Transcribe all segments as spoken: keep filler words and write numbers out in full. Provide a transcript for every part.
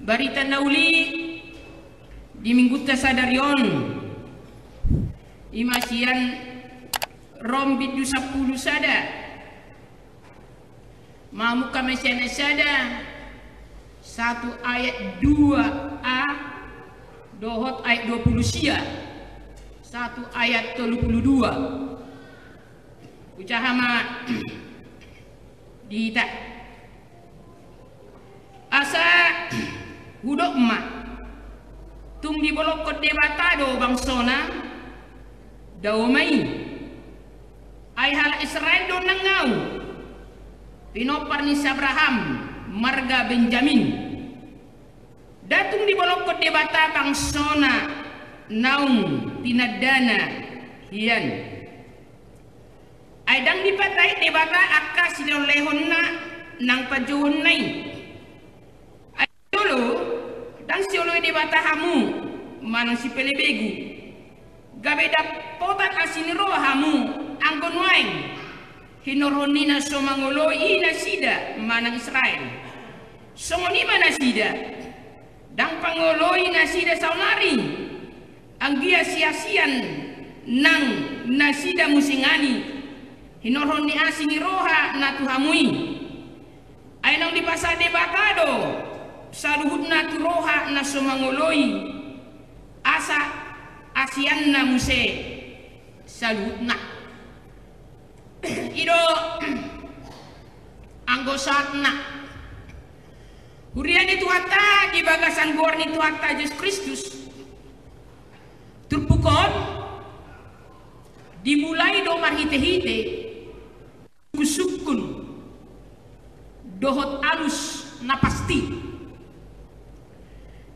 Barita na uli di minggunta sadari on, i ma sian Rom bindu sampulu sada, mamungka ma sian ayat sada, satu ayat dua a, dohot ayat dua pulu sia, satu ayat tolu pulu dua. Ujaha ma di hita. Asa hudok ma, tung dibolongkon Debata do bangsona, dao ma i. Ai halak Israel do nang au, pinompar ni si Abraham, marga Benjamin. Nda tung dibolongkon Debata bangsona naung tinandana hian. Ai ndang dipatai Debata angka silehonlehonna nang panjouonna i. Ai jolo, ndang sioloi Debata hamu manang sipelebegu, gabe dapotan asi ni roha hamu anggo nuaeng hinorhon ni na so mangoloi i nasida manang Israel. Songon i ma nasida, ndang pangoloi nasida saonari, anggiat siasian nang nasida muse ngani hinorhon ni asi ni roha na tu hamu i. Ai naung dipasahat Debata do saluhutna tu roha na so mangoloi, asa asianna muse saluhutna. I do anggo sahatna. Huria ni Tuhanta di bagasan goar ni Tuhanta Jesus Kristus, turpuk on dimulai do marhitehite sungkunsungkun dohot alus na pasti.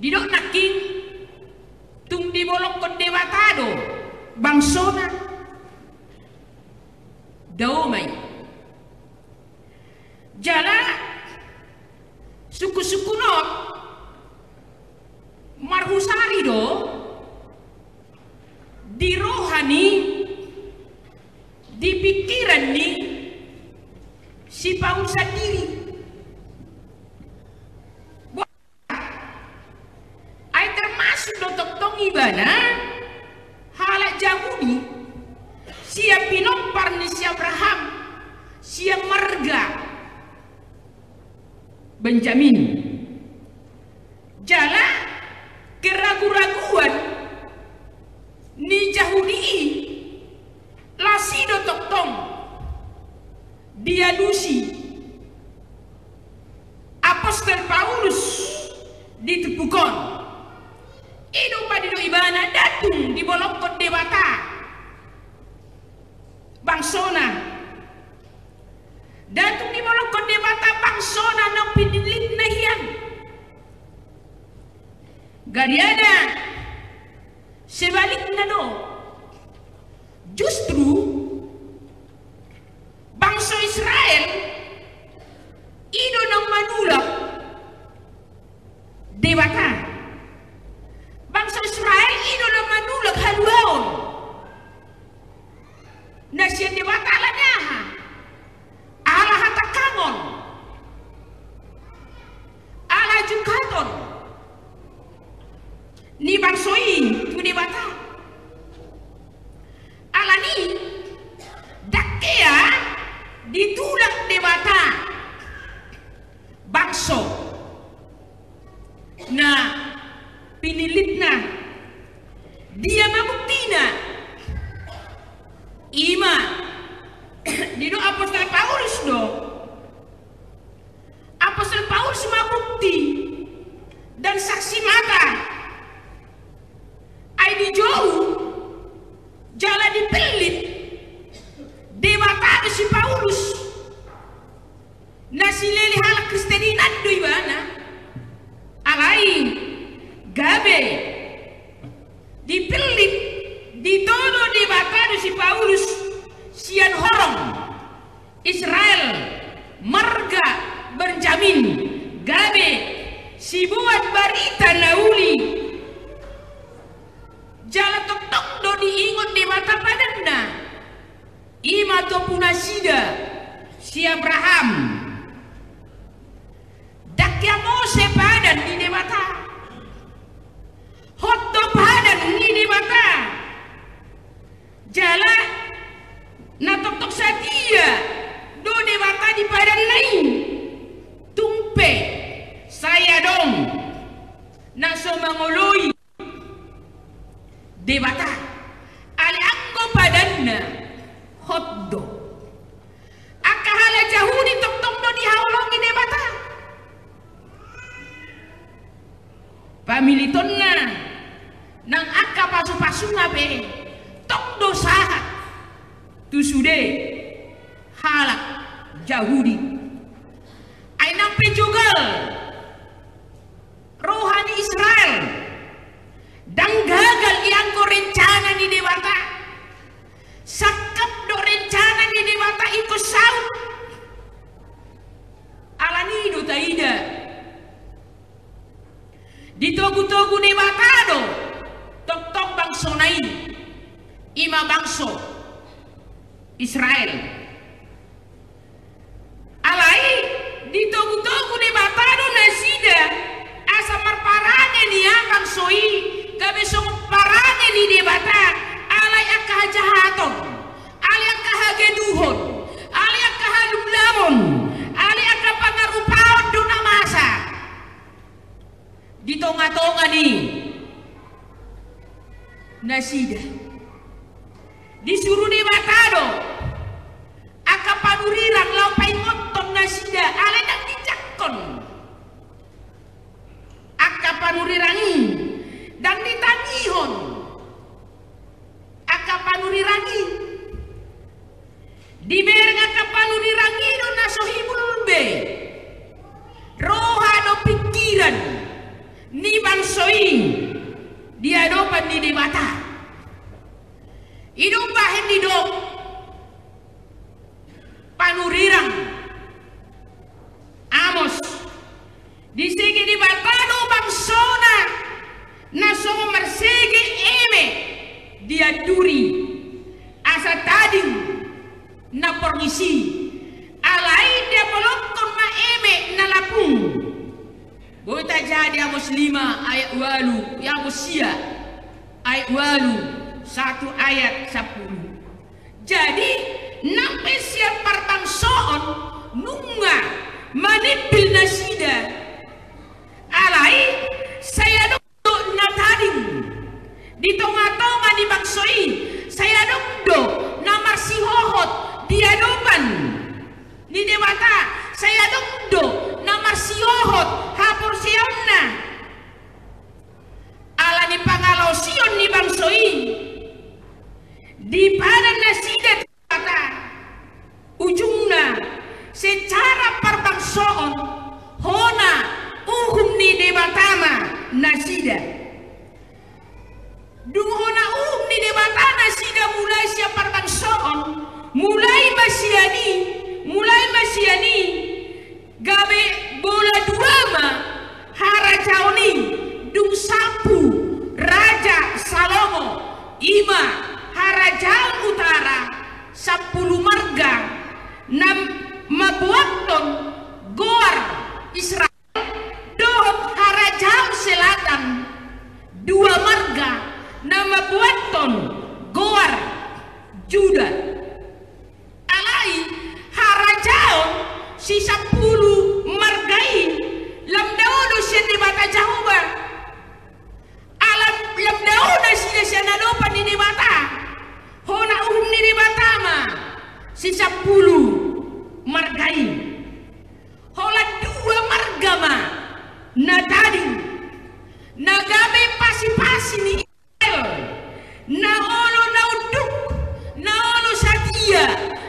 Didok nangkin, tung dibolongkon Debata do bangsona, dao ma i. Jala sungkunsungkun on marhusari do di roha ni, di pingkiran ni si Paulus sandiri. Ai termasuk do tongtong ibana halak Jahudi, sian pinompar ni si Abraham, sian marga Benjamin. Jala keraguraguan ni Jahudi i, las i do tongtong dialusi apostel Paulus di turpuk on. I do umbahen didok ibana, nda tung dibolongkon Debata bangsona. Nda tung dibolongkon Debata bangsona naung pinillitna hian. Gariada sebalikna do. Justru bangso Israel i do naung manulak Debata. Bangso Israel i do naung manulak haluaon na sian Debata. Ala ni aha? Ala hatangkangon, ala jungkaton ni bangso i tu Debata. Alani i, ndang hea ditulak Debata bangso na pinillitna. Dia ma buktina? I ma didok apostel Paulus do. Apostel Paulus ma bukti dan saksi mata. Ai dijou jala dipillit Debata do si Paulus. Na silele halak Kristen i nang do ibana. Alai gabe dipillit, ditodo Debata do si Paulus sian horong Israel, marga Benjamin, gabe siboan barita na uli. Jala tongtong do diingot Debata padanna. I ma topu nasida si Abraham. Ndang hea mose padan ni Debata Debata. Alai anggo padanna hot do. Angka halak Jahudi tongtong do dihaholongi Debata. Pamilitonna nang angka pasupasuna pe tong do sahat tu sude halak Jahudi. Ai nang pe jogal roha ni Israel, ndang gagal i anggo rencana ni Debata. Sangkap do rencana ni Debata ingkon saut. Alani do taida, ditogutogu Debata do tongtong bangsona i, i ma bangso Israel. Alai ditogutogu Debata do nasida asa marparange nian bangso i gabe songon parange ni Debata, alai angka hajahaton, alai angka hageduhon, alai angka halumlamon, alai angka pangarupaon do na masa. Di tongatonga ni nasida. Disuru Debata do angka panurirang laho paingothon nasida, alai ndang dijangkon. Angka panurirang i ndang ditangihon. Angka panurirang i. Dibereng angka panurirang i do na so hibul be roha dohot pingkiran ni bangso i di adopan ni Debata. I do umbahen didok panurirang Amos. Disege Debata do bangsona na songon marsege eme dianduri asa tading na porngis i, alai diapolokkon ma eme na lapung. Boi tajaha di Amos lima ayat ualu, i Amos sia ayat ualu, satu ayat sampulu. Jadi nang pe sian parbangsoon nunga manimpil nasida, alai sai adong do na tading di tongatonga ni bangso i, sai adong do na marsihohot di adopan ni Debata, sai adong do na marsihohot haporseaonna. Alani pangalaosion ni bangso i, dipadan nasida tu Debata. Ujungna, secara parbangsoon, hona uhum ni Debata ma nasida. Dung hona uhum ni Debata nasida mulai sian parbangsoon, mulai ma sian i, mulai ma sian i, gabe bola dua ma harajaon i, dung salpu Raja Salomo, i ma harajaon utara, sampulu marga na mamboathon goar Israel, dohot harajaon selatan, dua marga na mamboathon goar Juda. Alai harajaon sisampulu marga i lam dao do sian Debata Jahowa. Ala lam dao nasida sian adopan ni Debata. Hona uhum ni Debata ma sisampulu marga i. Holan dua marga ma na tading, na gabe pasipasi ni Israel, na olo na unduk, na olo satia,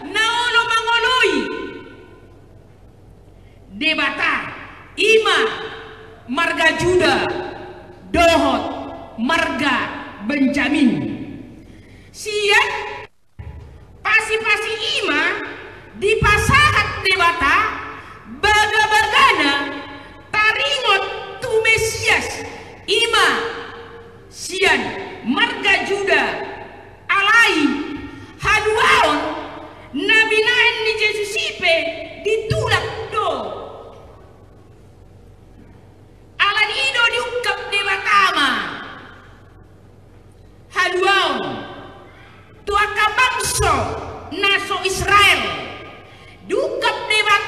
na olo mangoloi Debata, i ma marga Juda dohot marga Benjamin. Sian pasipasi i ma dipasahat Debata bagabagana taringot tu Mesias, i ma sian marga Juda. Alai haluaon na binahen ni Jesus i pe ditulak do. Alani i do diungkap Debata ma haluaon tu angka bangso na so Israel. Diungkap Debata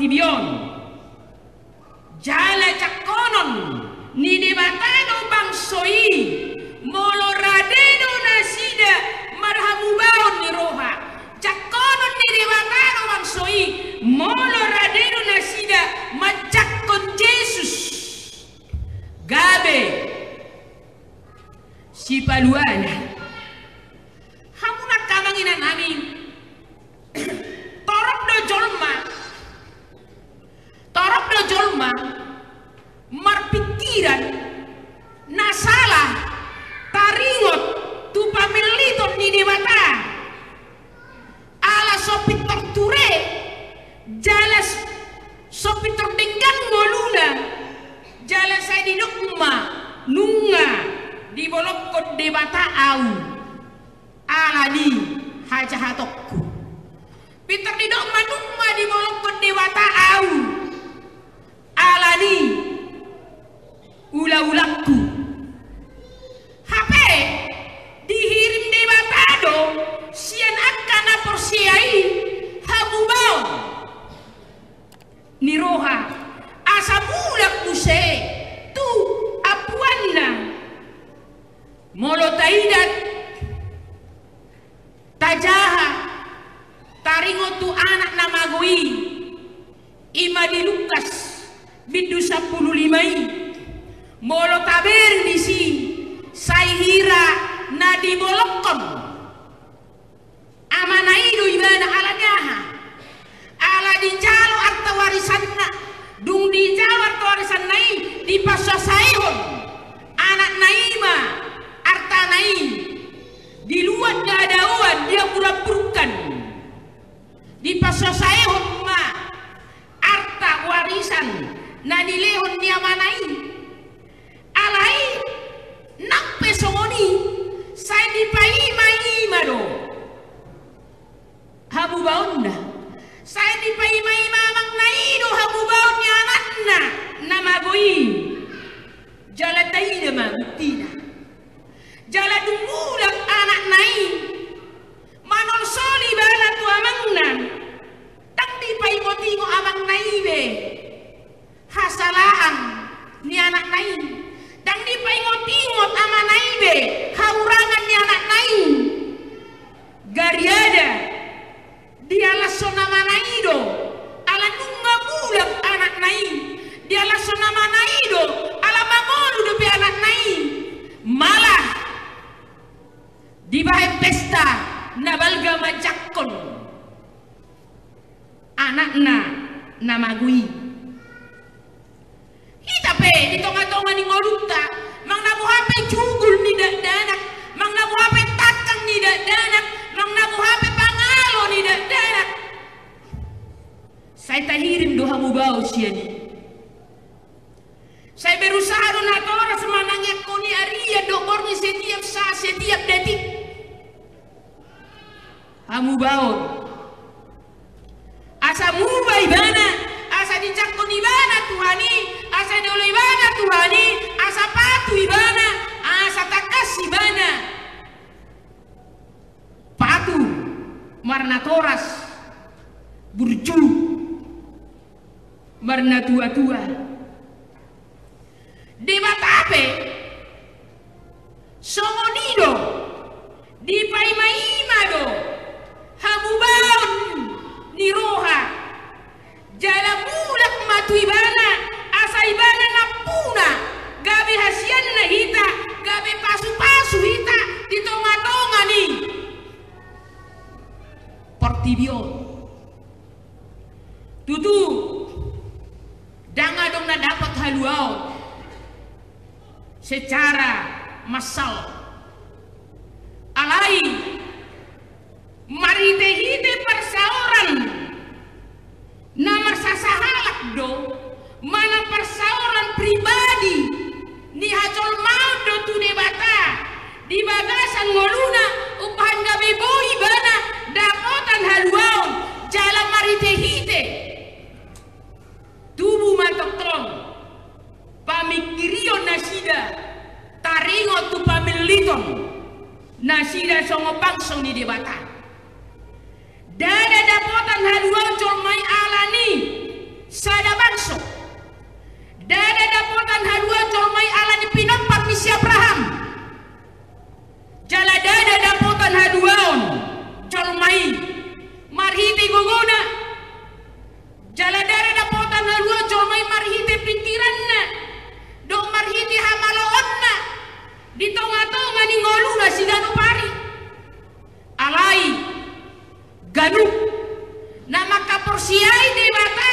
partingkian on. Jala jangkonon ni Debata do bangso i, molo rade do nasida marhamubaon ni roha. Jangkonon ni Debata do bangso i, molo rade do nasida manjangkon Jesus gabe sipaluana. Hamu angka amang inang nami, torop do jolma, torop do jolma marpingkiran na sala taringot tu pamilliton ni Debata. Ala so pintor ture, jala s-, so pintor denggan ngoluna, jala sai didok ma nunga dibolongkon Debata au ala ni hajahatonku. Pintor didok ma nunga dibolongkon Debata au ala ni ulaulangku. Hape dihirim Debata do sian angka na porsea i hamubaon ni roha, asa mulak muse tu ampuanna. Molo taida, tajaha taringot tu anak na mago i, i ma di Lukas bindu sampulu lima i. Molo tabereng disi, sai hira na dibolongkon amana i do ibana, ala ni aha? Ala dijalo arta warisanna. Dung dijalo arta warisanna i, dipasasaehon anakna i ma artana i di luat na adaoan, diamburamburkan. Dipasasaehon ma arta warisan na nilehon ni amana i. Alai nang pe songon i, sai dipaimaima do hamubaonna. Sai dipaimaima amangna i do hamubaon ni anakna na mago i. Jala taida ma buktina. Jala dung mulak anakna i, manolsol ibana tu amangna. Ndang dipaingotingot amangna i be hasalaan ni anakna i. Ndang dipaingotingot amana i be haurangan ni anakna i. Gariada dialashon amana i do ala nunga mulak anakna i. Dialashon amana i do ala mangolu dope anakna i. Malah dibahen pesta na balga manjangkon anakna na mago i. Hita pe di tongatonga ni ngolunta, manang na boha pe jugul ni dakdanak, manang na boha pe tangkang ni dakdanak, manang na boha pe pangalo ni dakdanak, sai tahirim do hamubaon sian i. Sai berusaha do natoras manangiangkon i arian dohot borngin setiap saat, setiap detik. Hamubaon. Asa muba ibana, asa dijangkon ibana Tuhan i, asa diolo ibana Tuhan i, asa patuh ibana, asa tangkas ibana. Patuh marnatoras, burju marnatuatua. Debata pe songon i do, dipaimaima do hamubaon ni roha. Jala mulak ma tu ibana, asa ibana nampuna, gabe hasianna hita, gabe pasupasu hita di tongatonga ni portibi on. Tutu, ndang adong na dapot haluaon secara massal. Alai marhitehite parsaoran na marsasahalak do, manang parsaoran pribadi ni hajolmaon do tu Debata di bagasan ngoluna, umbahen gabe boi ibana dapotan haluaon. Jala marhitehite tubu ma tongtong pamingkirion nasida taringot tu pamilliton nasida songon bangso ni Debata. Ndada dapotan haluaon jolma i ala ni sada bangso. Ndada dapotan haluaon jolma i ala ni pinompar ni si Abraham. Jala ndada dapotan haluaon jolma i marhite gogona. Jala ndada dapotan haluaon jolma i marhite pingkiranna, dohot marhite hamaloonna di tongatonga ni ngoluna siganup ari. Alai ganup na mangkaporseai Debata,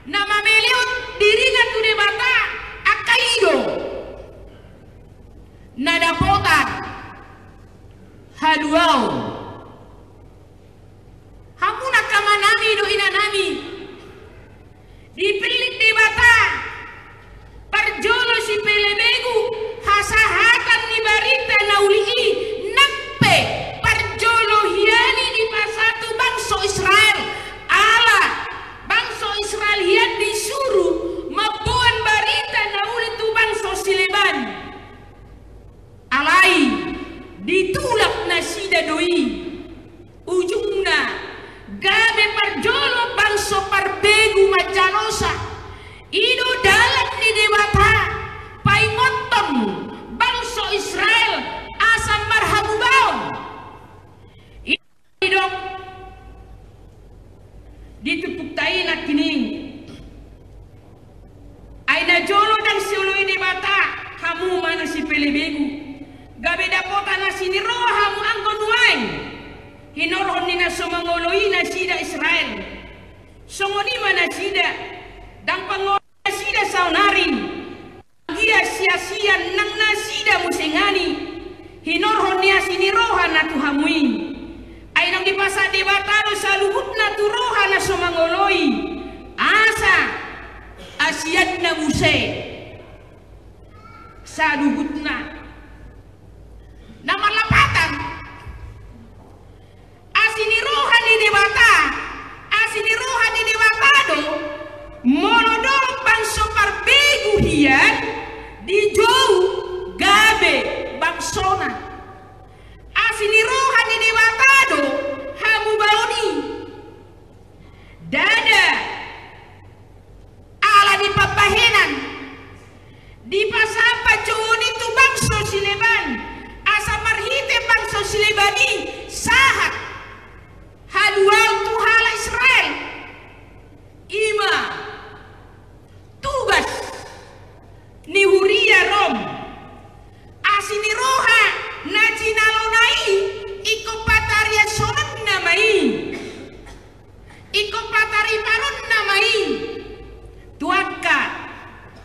na mamelehon dirina tu Debata, angka i do na dapotan haluaon. Hamu angka amanami dohot inanami, dipillit Debata parjolo sipelebegu hasahatan ni barita na uli i, nang pe parjolo hian i dipasada tu bangso Israel. Ala bangso Israel hian disuru mamboan barita na uli tu bangso sileban. Alai ditulak nasida do i. Ujungna gabe parjolo bangso parbegu manjalosa. I do dalan ni Debata paingothon bangso Israel asa marhamubaon. I do didok di turpukta i nangkining. Ai najolo ndang sioloi Debata hamu manang sipelebegu, gabe dapotan asi ni roha hamu anggo nuaeng. Hinorhon ni na so mangoloi nasida Israel. Songon i ma nasida, ndang pangoloi nasida saonari. Ia siasian nang nasida muse ngani, hinorhon ni asi ni roha na tu hamu i. Ai naung dipasahat Debata do saluhutna tu roha na so mangoloi, asa asianna muse saluhutna. Na marlapatan, asi ni roha ni Debata, asi ni roha ni Debata do, molo dong bangso parbegu hian, dijou gabe bangsona. Asi ni roha ni Debata do hamubaon i. Ndada ala ni pambahenan dipasahat panjouon i tu bangso sileban, asa marhite bangso sileban i sahat haluaon tu halak Israel. I ma tugas ni huria Rom. Asi ni roha na jinalona i ingkon patariashononna ma i. Ingkon patariparonna ma i tu angka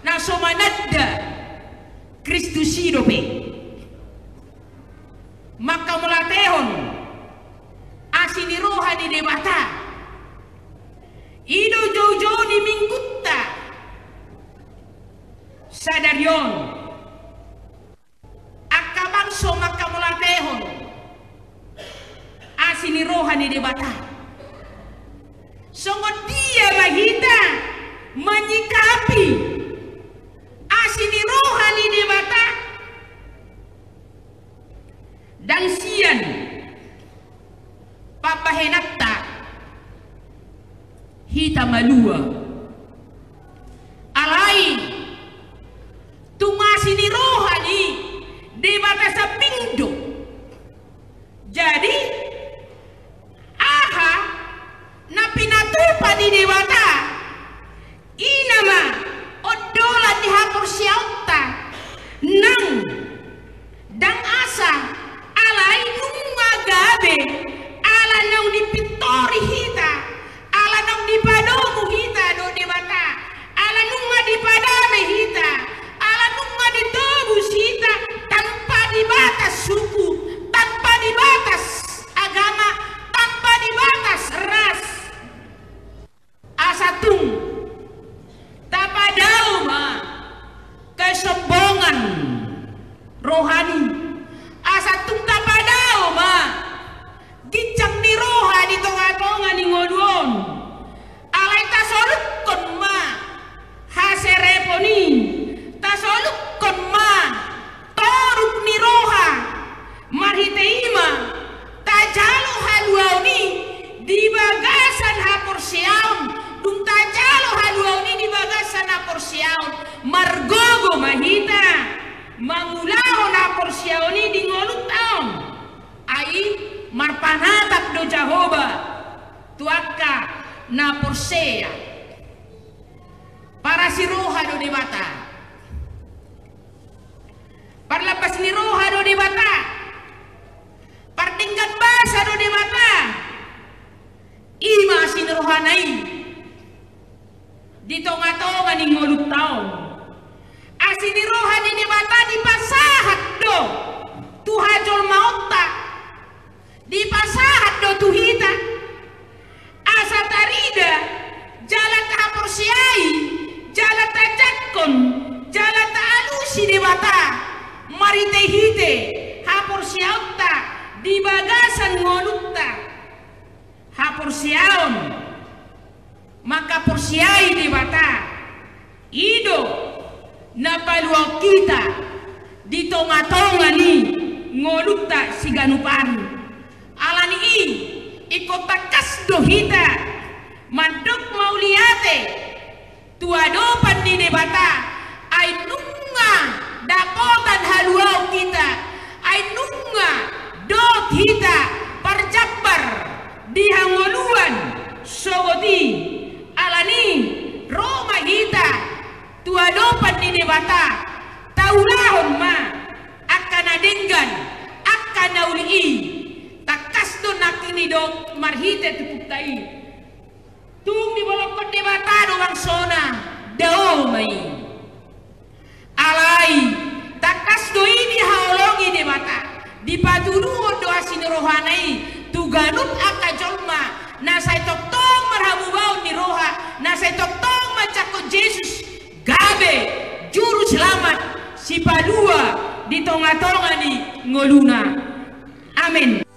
na so mananda Kristus i dope. Mangkamauliatehon asi ni roha ni Debata. I do joujou ni minggunta sadari on. Angka bangso mangkamauliatehon asi ni roha ni Debata. Songon dia ma hita manyikapi asi ni roha ni Debata? Ndang sian pambahenanta hita malua. Alai tung asi ni roha ni Debata sambing do. Jadi aha na pinatupa ni Debata, i nama ondolan ni haporseaonta nang ndang asa, alai nunga gabe ala naung dipintori hita, ala naung dipadomu hita dohot Debata, ala nunga dipadame hita, ala nunga ditobus hita tanpa dibatas suku, tanpa dibatas agama, tanpa dibatas ras. Asa tung tapadao ma kesombongan rohani. Asa tung tapadao ma ma hita mangulahon haporseaon i di ngolunta on. Ai marpanatap do Jahowa tu angka na porsea. Parasi roha do Debata. Parlambas ni roha do Debata. Pardenggan basa do Debata. I ma asi ni rohana i di tongatonga ni ngolunta on. Asi ni roha ni Debata dipasahat do tu hajolmaonta. Dipasahat do tu hita asa tarida jala tahaporseai jala tajangkon jala taalusi Debata marhitehite haporseaonta di bagasan ngolunta. Haporseaon mangkaporseai Debata, i do na paluahon hita di tongatonga ni ngolunta siganup ari. Alani i ingkon tangkas do hita mandok mauliate tu adopan ni Debata, ai nunga dapotan haluaon hita, ai nunga dot hita parjambar di hangoluan sogot i. Alani i ro ma hita tu adopan ni Debata, taulahon ma angka na denggan, angka na uli i. Tangkas do nangkin didok marhite tupukta i. Tung dibolongkon Debata do bangsona, dao ma i. Alai tangkas do i dihaholongi Debata, dipatuduhon do asi ni rohana i tu ganup angka jolma na sai tongtong marhamubaon ni roha, na sai tongtong manjangkon Jesus gabe Juru Selamat, Sipalua di tongatonga ni ngoluna. Amen.